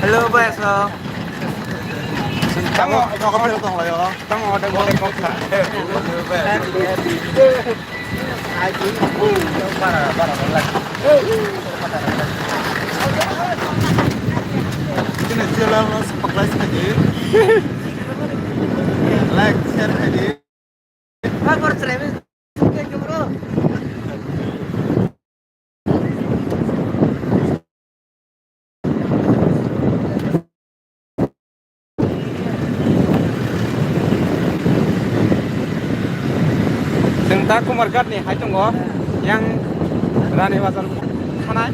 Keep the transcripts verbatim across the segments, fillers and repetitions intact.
Hello, boys. Tamo, tamo, tamo, tamo, tamo, tamo, tamo, Sini channel no subscribe khaidi. Like, share khaidi. Chwng ta Kumarghat ni hai tongo, yang Rani Bazar thanai.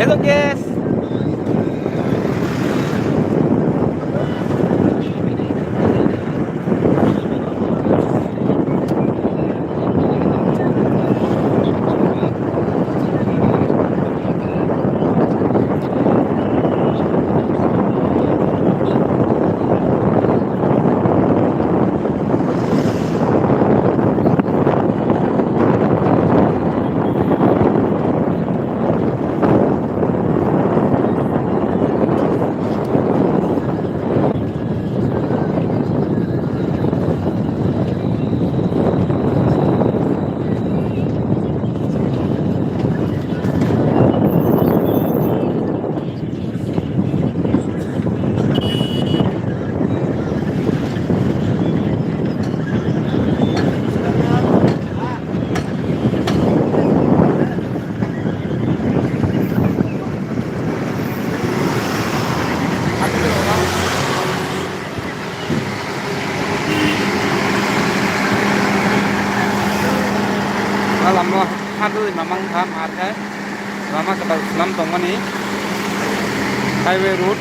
Hello, guys. Lama hadwi mamang kha mar khe. Lama kwtal swnam tongmani highway road.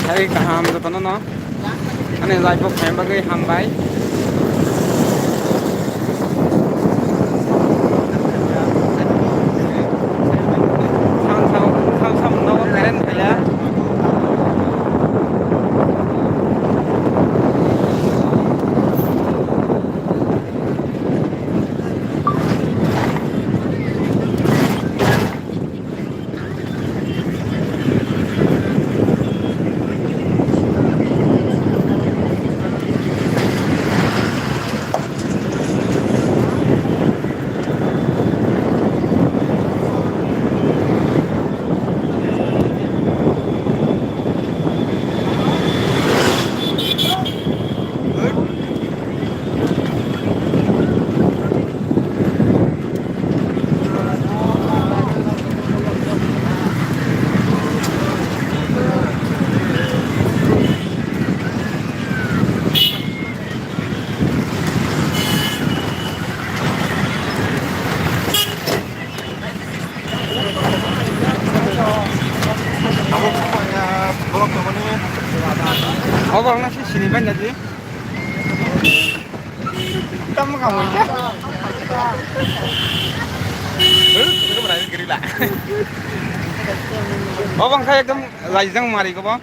Hai kaham jotono no. Ani live o phaima bagwi hambai. Sam sam, sam sam no current phaiya. Obo wngna se sini bai naji. Tamo kamu. Obo wngkha ekdom laijang mari kobo.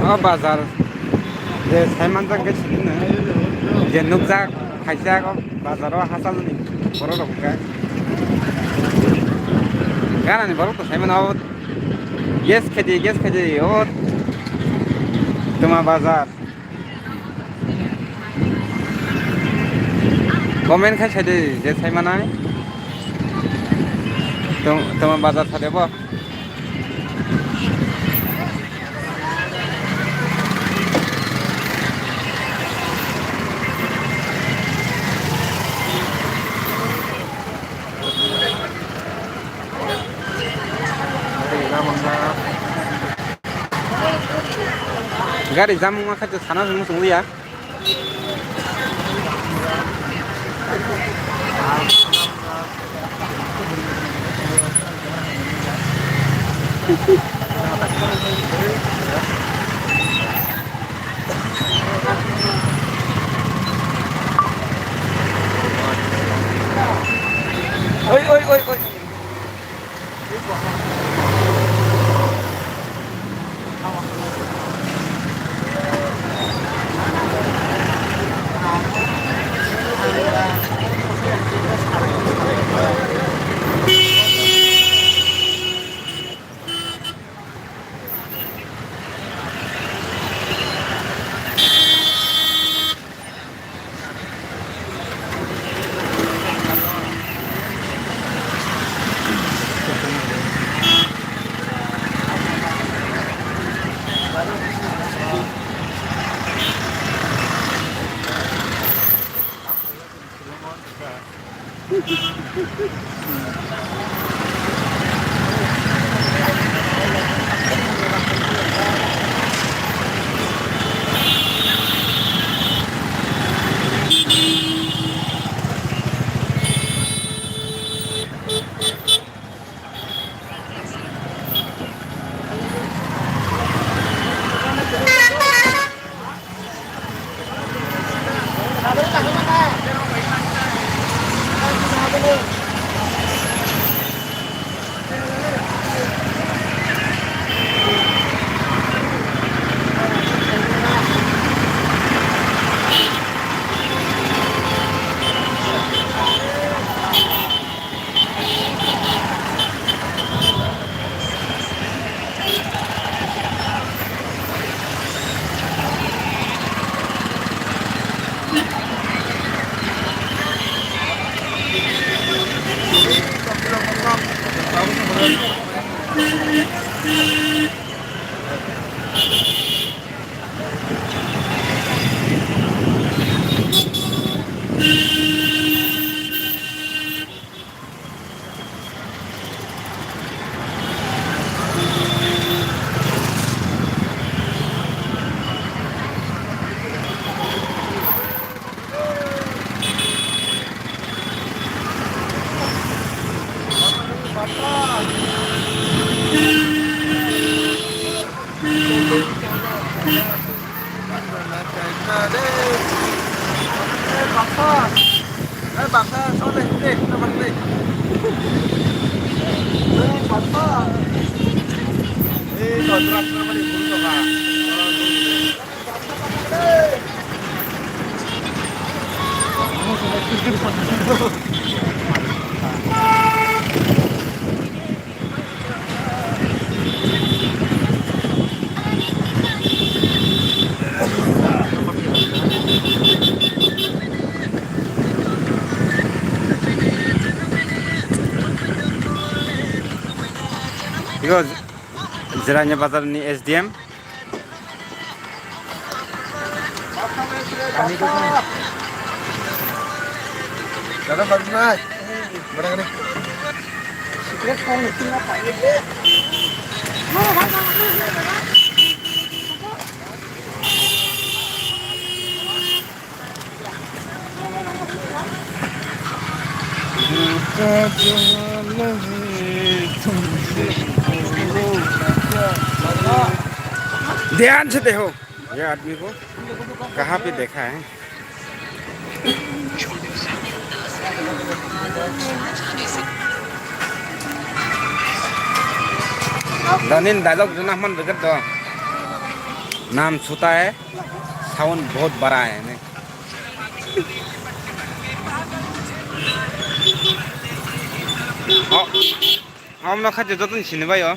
O bazar je saimanjak khe sini, je nukjak khaijak o bazar o hachal ni borok rok hwnkhe. Ganani borok to saimano. Yes khaidi, yes khaidi, o tuma bazar. Comment khai saidi, je saimanai. Tuma bazar sade bo. Gari jam wngma khaito sana hwnwi chwng liya. Oi, oi, oi, oi. Iko Jirania Bazar ni S D M. Dada, bagus, Mas. Mana ni? ध्यान से देखो, ये आदमी को कहाँ पे देखा है? Danin dialogue rwna hwnman rwgwk do. Naam chhota hai, sound bahut bada hai, ne? Oh. Omo no khaito joto ni sini bai o.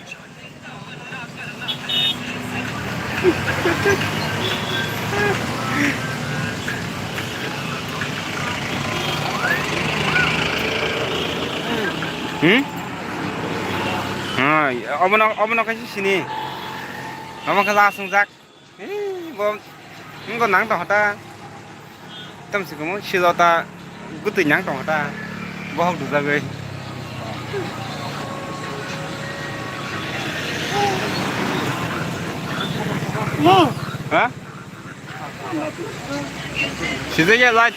Hmm? Ah, omo no, omo no kaisa sini. Omo khe last wngjak. Ei, bo, wngkha nang tongkha ta. Tamo se kwmwi silo ta, bwtwi nang tongkha ta. Bohok dujagwi. Ha? Sijaya light.